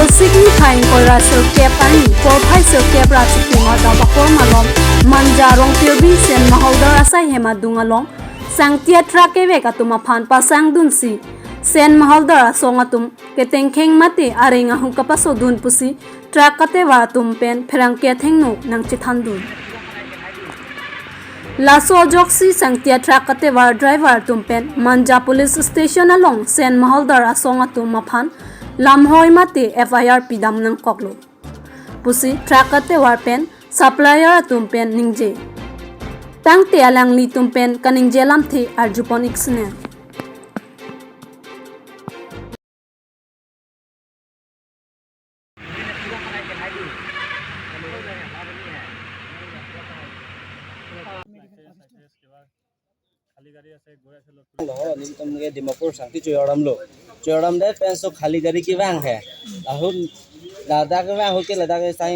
Signifying ko raso kep ani por phaiso kep ra chikima da bakor malom manja rong pirbi sen maholdar asai hema dungalong sangtia trake ve katuma phan pa sangdun si sen maholdar asongatum ketengkheng mate arenga hukapaso dun pusi truck kate wa tum pen pherang ke thengnu nangchi thandun Laso joksi sangtia truck kate war driver tumpen manja police station along sen maholdar asongatum maphan lamhoi mate FIR pidam nang koklo pusi truck kate war pen supplier tumpen ningje tangte alang li tumpen kaningje lamthe arjupon iksne. Dimapur Sangti Choyaram लो चोयराम दे pen सो खाली गाड़ी की वांग है लाहुन दादा के वांग होके लदा के साई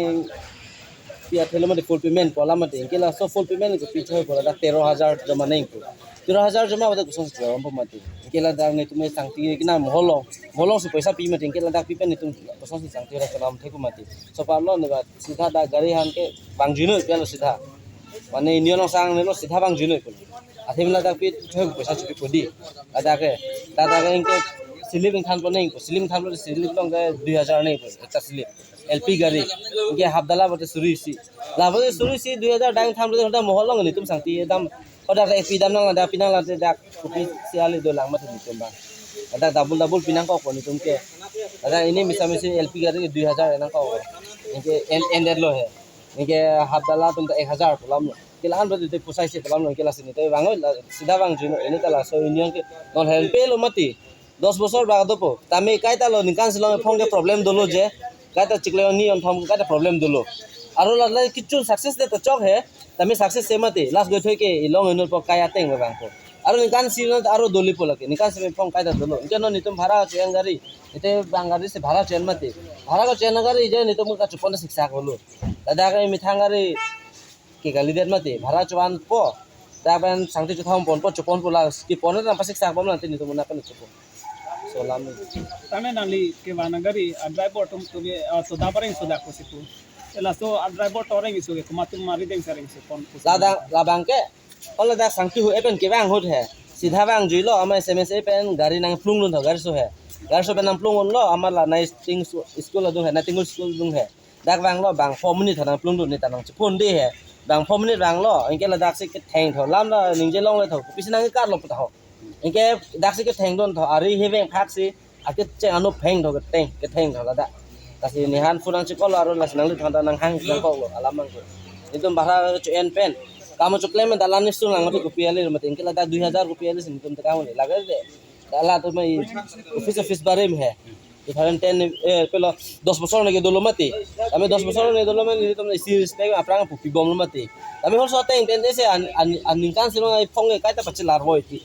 पिया थेलो मते full payment पोला मते इनके ला सो फुल पेमेंट को पीछे हो पोला 13,000 जमा नहीं को 13,000 जमा होता कुछ चोयराम पर मते इनके ला दांग ने तुम्हें सांगती के ना मोहलो मोहलो से पैसा पी मते इनके ला दाग पी पे ने तुम कुछ सांगती रा चलाम थे को मते सो पालो ने बात सीधा दा गाड़ी हान के बांगजिनो पेलो सीधा माने नियन सांग ने लो सीधा बांगजिनो पोली आथेमिला दाग पी थोक पैसा चुपी पदी दादाके दादाके इनके स्लिप थान पर नहीं स्लिप थान पर स्लिप लंग 2000 नहीं पर একটা स्लिप एलपी गाड़ी इनके हाफदाला बते सुरुसी लाबते सुरुसी 2000 डांग थान पर होदा महल लंग नि तुम सांगती दाम ओदा एक पी दाम नांग दा पिनांग लाते दाग कुपी सियाली दो लांग मते नि तुम बा दादा डाबल डाबल पिनांग को नि तुम के दादा इने मिसा मिसी एलपी गाड़ी 2000 एनांग को इनके एन एन लो है इनके हाफदाला तुम 1000 तलाम किलान बदे पोसाइसे तलाम नो केला सिने ते बांगो सीधा बांग जुनो एने तला सो यूनियन के नन हेल्प पेलो मति 10 বছর বাদপো তামি কাইতা লো নিকান সিলং ফোন কে প্রবলেম দলো যে কাইতা চিকলে নি অন ফোন কাইতা প্রবলেম দলো আৰু লালা কিচ্ছু সাকসেস দে তো চক হে তামি সাকসেস সে মতি লাস্ট গই থই কে ইলং ইনুর প কায়া তেং বাংকো আৰু নিকান সিলং আৰু দলি পোলাকে নিকান সিলং ফোন কাইতা দলো কেন নিতুম ভাড়া চেন গাড়ি এতে বাঙ্গারি সে ভাড়া চেন মতি ভাড়া কো চেন গাড়ি যে নিতুম কা চুপন শিক্ষা হলো দাদা কে মিথাঙ্গারি ke kali det mati bhara chuan po da ban sangti chu thom pon po chupon po la ki pon na pasik sak pom na tin tu na pan chupo so lam tane nali ke wanagari driver tum tu be so da pareng so da ko sipu ela so driver toreng isu ke kuma tum mari deng sareng se pon la da la bang ke ola da sangti hu eben ke bang hot he sidha bang jui lo ama sms pen gari nang plung lun tho gari so he gari so pen nang plung on lo ama la nai ting school dung he na ting school dung he dak bang lo bang 4 minute tho nang plung dun ni ta nang chupon de heบางพอมันนี่บางล้ออันแกระดักสิแทงถอล้ำแล้วหนึ่งเจลงเลยถอพิศนั่งก็กัดลงไปถออันแกดักสิก็แทงโดนถออารีเฮเวงพักสิอาจจะเจ้าอนุเพงถอกระเตงกระแทงถอละดะแต่สินี่ฮันฟุนังชิโกลารุลัสนังลุทันตานังหังนังก็อาลามังกูนี่ตุ่มบาราจุเอ็นเป็นกามจุเคลมแต่ลานิสุนังมันกุปีอะไรมันติงแกละดะ2000กุปีอะไรสิตุ่มตะก้าวนี่ลากันเดแต่ละตัวไม่ออฟฟิศออฟฟิศบาริมเฮ 2010 পেলো 10 বছর নাকি দলো মাতি আমি 10 বছর নাকি দলো মানে তোমরা সিরিয়াস টাইম আপনারা পুপি বম মাতি আমি হল সতে ইন্টেন এসে আনিন কান সিলো I ফঙ্গে কাইতা পাচ্ছে লারবো ইতি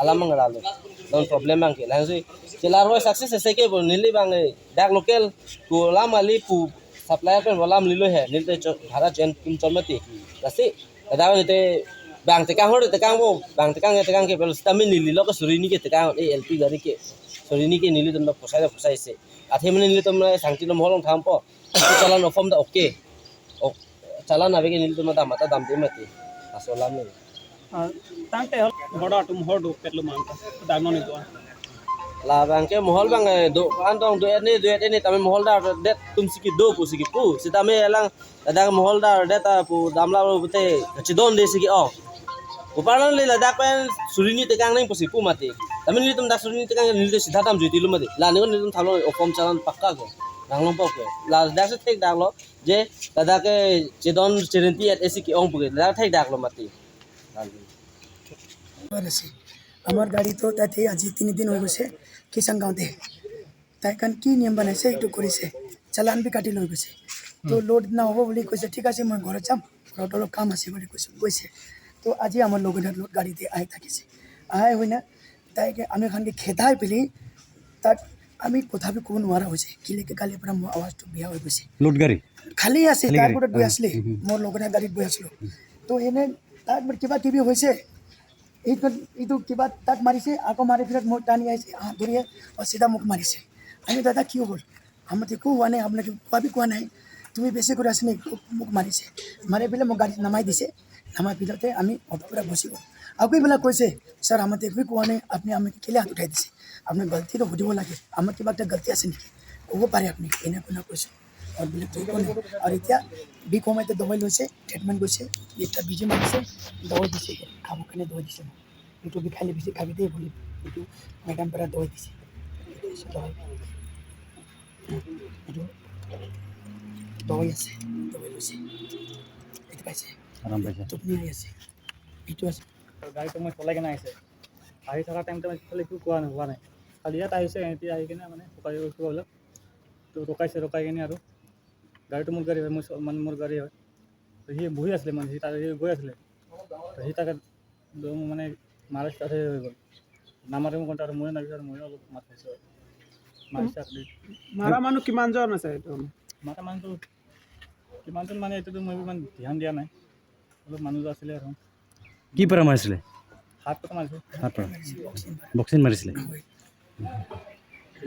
আলামাং রালো নন প্রবলেম বাংকে লাহসি যে লারবো সাকসেস এসে কে নিলি বাং ডাক লোকেল গোলাম আলি পু সাপ্লায়ার পেন বলাম লিলো হে নিলতে ভাড়া চেন তুম চলমতি লাসি দাদা নিতে বাং তেকাং হর তেকাং বো বাং তেকাং তেকাং কে পেলো তামি নিলি লক সুরিনি কে তেকাং এই এলপি গাড়ি কে সরিনি কে নিলি তোমরা পোসাই পোসাইছে আথে মানে নিলি তোমরা সাংতি মহলং থাম প চালান অফম দা ওকে চালান আবে কে নিলি তোমরা দাম মাতা দাম দিয়ে মাতি আসলাম নি তাংতে হল বড় তুম হর do পেটলো মানতা দাগনো নি তো লা বাংকে মহল বাং দো আন দং দো এনে দো এনে তামে মহল দা দে তুম সিকি দো পু সিকি পু সিতামে এলাং দাদা মহল দা দে তা পু দামলা বুতে চিদন দে সিকি অ উপারণ লে লাদাখ পেন সুরিনি তেকাং নাই পসি পু মাতি আমি নিলি তুম দা সুরিনি তেকাং নিলি সিধা দাম জুইতিলু মাতি লা নিগন নিলি তুম থালো অকম চালান পাক্কা গো নাংলং পাকে লা দাস ঠেক ডাকলো যে দাদাকে চেদন চেরেন্তি এসি কি অং পুকে দাদা ঠেক ডাকলো মাতি আমার গাড়ি তো তাতে আজি 3 দিন হৈ গৈছে কিষাণ গাঁৱতে তাই কাৰণ কি নিয়ম বনাইছে সেইটো কৰিছে চালান বি কাটি লৈ গৈছে তো লোড নহ'ব বুলি কৈছে ঠিক আছে মই ঘৰত যাম ঘৰত অলপ কাম আছে বুলি কৈছোঁ কৈছে তো আজি আমাৰ লগতে লোড গাড়ীতে আহি থাকিছে আহাই হৈ না তাইকে আমি খানকে খেদাই পেলি তাক আমি কথাবি ক'ব নোৱাৰা হৈছে কেলেকে কালিৰ পৰা মোৰ আৱাজটো বেয়া হৈ গৈছে লোড গাড়ী খালী আছে তাৰ পৰা গৈ আছিলে মোৰ লগতে গাড়ীত গৈ আছিলোঁ তো এনে তাক কিবা কিবি হৈছে এইটো এইটো কিবা তাক মাৰিছে আকৌ মাৰি পেলাই মোক টানি আহিছে হাত ধৰি চিধা মোক মাৰিছে আমি দাদা কি হ'ল আমাক একো হোৱা নাই, আপোনাক কোৱা কোৱা নাই, তুমি বেছি কৰি আছা নেকি? মোক মাৰিছে, মাৰি পেলাই মোক গাড়ীত নামাই দিছে। নামাই পিছতে আমি অটোৰ পৰা গুচি গ'ল। আকৌ এইবিলাক কৈছে, ছাৰ, আমাক একোৱে কোৱা নাই, আপুনি আমাক কেলৈ হাত উঠাই দিছে? আপোনাৰ গলতিটো সুধিব লাগে, আমাৰ কিবা এটা গলতি আছে নেকি ক'ব পাৰে আপুনি। এনেকুৱা কৈছোঁ আৰু বেলেগটো একো নাই। আৰু এতিয়া বিষ কমাইতে দবাই লৈছে, ট্ৰিটমেণ্ট গৈছে, এটা বিজি মাৰিছে, দবাই দিছে, খাবৰ কাৰণে দবাই দিছে মোক। এইটো বিষালে বেছি খাবি দেই বুলি এইটো মেডাম পৰা দবাই দিছে। দবাই, এইটো দবাই আছে, দবাই লৈছে, এইটো পাইছে। আৰাম পাইছে। টোপনি আহি আছে, এইটো আছে। গাড়ীটো মই চলাই কিনে আহিছে, আহি থকা টাইমতে মই খালি একো কোৱা হোৱা নাই। খালি ইয়াত আহিছে, এতিয়া আহি কিনে মানে শুকাই কিবা তো ৰখাইছে, ৰখাই কিনে আৰু গাড়ীটো মোৰ গাড়ী হয়, মই মানে মোৰ গাড়ী হয়। তো সি বহি আছিলে, মানে সি তাতে গৈ আছিলে, তো সি তাকে মানে মাৰা ষ্টাৰ্ট হৈ গ'ল। নামাৰে মোক আৰু ময়ো নামিছোঁ আৰু ময়ো অলপ মাত খাইছোঁ আৰু মাৰিছে আৰু। মাৰা মানুহ কিমানজন আছে এইটো? মাৰা মানুহটো কিমানজন মানে এইটোতো মই ইমান ধ্যান দিয়া নাই, অলপ মানুহ আছিলে আৰু। কি পৰা মাৰিছিলে? হাত পৰা মাৰিছে। হাত পৰা বক্সিং মাৰিছিলে।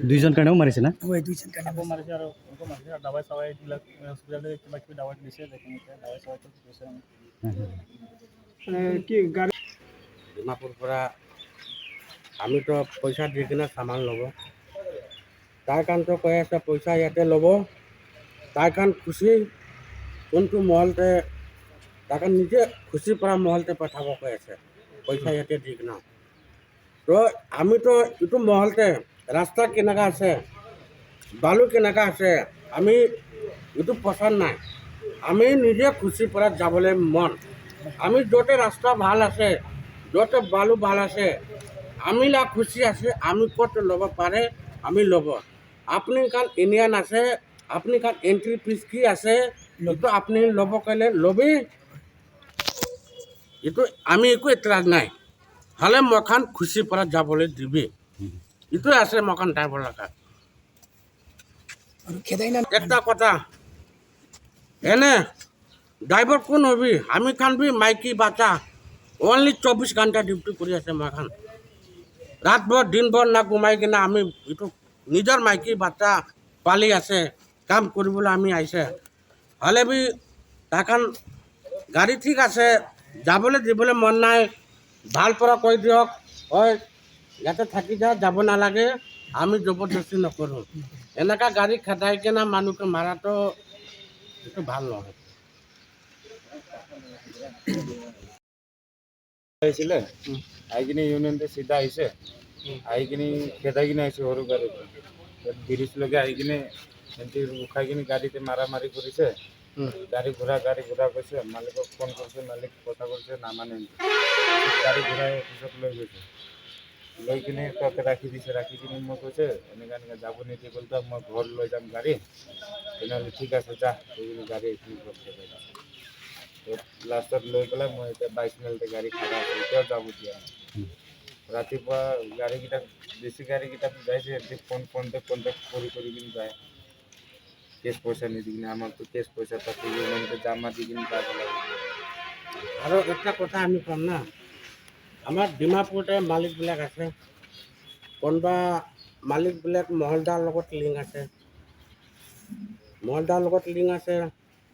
দুইজন কাৰণেও মাৰিছে না? হয়, দুইজন কাৰণে। আকৌ মাৰিছে আৰু আকৌ মাৰিছে আৰু দাৱাই চাৱাই এইবিলাক হস্পিটেলতে কিবা কিবি দাৱাই দিছে, এতিয়া দাৱাই চাৱাইটো দিছে। মানে কি গাড়ী ডিমাপুৰ পৰা আমিতো পইচা দি কিনে চামান ল'ব, তাৰ কাৰণটো কৈ আছে পইচা ইয়াতে ল'ব। তাৰ কাৰণ খুচি কোনটো মহলতে, তাৰ কাৰণ নিজে খুচিৰ পৰা মহলতে পঠাব কৈ আছে পইচা ইয়াতে দি কিনে। তো আমিতো এইটো মহলতে ৰাস্তা কেনেকুৱা আছে, বালু কেনেকুৱা আছে, আমি এইটো পচন্দ নাই। আমি নিজে খুচিৰ পৰা যাবলৈ মন, আমি য'তে ৰাস্তা ভাল আছে, য'তে বালু ভাল আছে, আমি লা খুচি আছে, আমি ক'ত ল'ব পাৰে আমি ল'ব। আপুনি কাৰণ ইণ্ডিয়ান আছে, আপুনি কাৰণ এণ্ট্ৰি ফিজ কি আছে এইটো আপুনি ল'ব ক'লে ল'বি, এইটো আমি একো এতৰাজ নাই। হ'লে মখান খুচিৰ পৰা যাবলৈ দিবি, এইটোৱে আছে মখান ড্ৰাইভাৰ লগা। আৰু খেদাই না। একটা কথা, এনে ড্ৰাইভাৰ কোন হবি? আমি খান বি মাইকী বাচ্চা অনলি 24 ঘণ্টা ডিউটি কৰি আছে। মখান ৰাতভৰ দিনভৰ না ঘুমাই কিনে আমি এইটো নিজৰ মাইকী বাচ্চা পালি আছে, কাম কৰিবলৈ আমি আহিছে। হ'লে বি তাখান গাড়ী ঠিক আছে, যাবলৈ দিবলৈ মন নাই, ভাল পৰা কৈ দিয়ক, হয় ইয়াতে থাকি যা, যাব নালাগে, আমি জবৰদস্তি নকৰোঁ। এনেকুৱা গাড়ী খেদাই কিনে মানুহকে মাৰাটো এইটো ভাল নহয়। আহিছিলে, আহি কিনে ইউনিয়নতে চিধা আহিছে, আহি কিনে খেদাই কিনে আহিছে সৰু গাড়ীত ব্ৰিজলৈকে আহি কিনে সিহঁতি ৰখাই কিনে গাড়ীতে মাৰা মাৰি কৰিছে। গাড়ী ঘূৰা, গাড়ী ঘূৰা কৈছে, মালিকক ফোন কৰিছে, মালিক কথা কৰিছে, নামানে। গাড়ী ঘূৰাই অফিচত লৈ গৈছে, লৈ কিনে তাতে ৰাখি দিছে। ৰাখি কিনে মই কৈছে এনেকুৱা এনেকুৱা যাব নিদিয়ে গ'লতো মই ঘৰ লৈ যাম গাড়ী, তেনেহ'লে ঠিক আছে যা কৈ কিনে গাড়ী এইখিনি ঘৰত খেদাই দিছে। লাষ্টত লৈ পেলাই মই এতিয়া 22 মাইলতে গাড়ী খাৰা আছে, এতিয়াও যাব দিয়া নাই। ৰাতিপুৱা গাড়ীকেইটা বেছি গাড়ীকেইটাত যাইছে, সিহঁতি ফোন কণ্টেক্ট কণ্টেক্ট কৰি কৰি কিনে যায়, কেছ পইচা নিদি কিনে। আমাকতো কেছ পইচা তাতে ইউনিয়নতে জমা দি কিনে যাব লাগে। আৰু একটা কথা আমি ক'ম না, আমাৰ ডিমাপুৰতে মালিকবিলাক আছে, কোনোবা মালিকবিলাক মহলদাৰ লগত লিংক আছে, মহলদাৰ লগত লিংক আছে।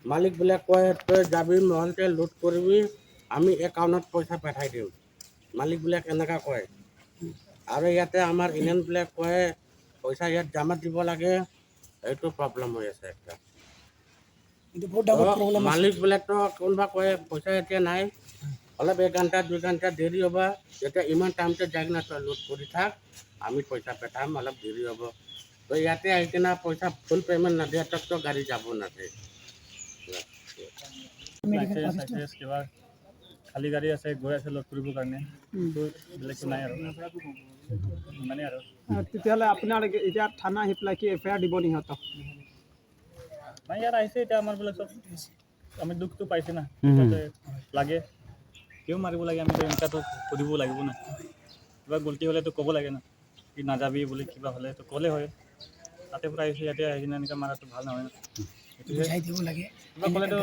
মালিকবিলাক কয় তই যাবি মহলতে লোড কৰিবি, আমি একাউণ্টত পইচা পঠাই দিম, মালিকবিলাক এনেকুৱা কয়। আৰু ইয়াতে আমাৰ ইণ্ডিয়ানবিলাক কয় পইচা ইয়াত জমা দিব লাগে, এইটো প্ৰব্লেম হৈ আছে একটা। এইটো বহুত ডাঙৰ প্ৰব্লেম আছে। মালিকবিলাকতো কোনোবা কয় পইচা এতিয়া নাই, অলপ 1 ঘণ্টা 2 ঘণ্টা দেৰি হ'ব, যেতিয়া ইমান টাইমতে যাই কিনে তই লোড কৰি থাক, আমি পইচা পঠাম, অলপ দেৰি হ'ব। তো ইয়াতে আহি কিনে পইচা ফুল পে'মেণ্ট নিদিয়া তাকতো গাড়ী যাব নাযায়। লাইচেঞ্চ কিবা খালী গাড়ী আছে, গৈ আছে লোড কৰিবৰ কাৰণে, তো বেলেগটো নাই আৰু ইমানেই আৰু। তেতিয়াহ'লে আপোনাৰ এতিয়া থানা আহি পেলাই কি এফ I R দিব নি সিহঁতক? মানে ইয়াত আহিছে এতিয়া আমাৰবিলাক চব আমি দুখটো পাইছে না, লাগে কিয় মাৰিব লাগে, আমি এনেকুৱাতো সুধিব লাগিব না। কিবা গল্টি হ'লেতো ক'ব লাগে না কি নাযাবি বুলি, কিবা হ'লেতো ক'লে হয়। তাতে পৰা আহিছে, ইয়াতে আহি কিনে এনেকুৱা মাৰাটো ভাল নহয় না। বুজাই দিব লাগে। কিবা ক'লেতো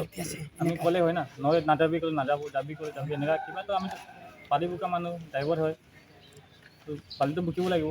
আমি ক'লে হয় না, নহ'লে নাযাবি ক'লে নাযাব, যাবি ক'লে যাবি, এনেকুৱা কিবাতো আমি পালি বোকা মানুহ ড্ৰাইভাৰ হয়, তো পালিটো বুকিব লাগিব।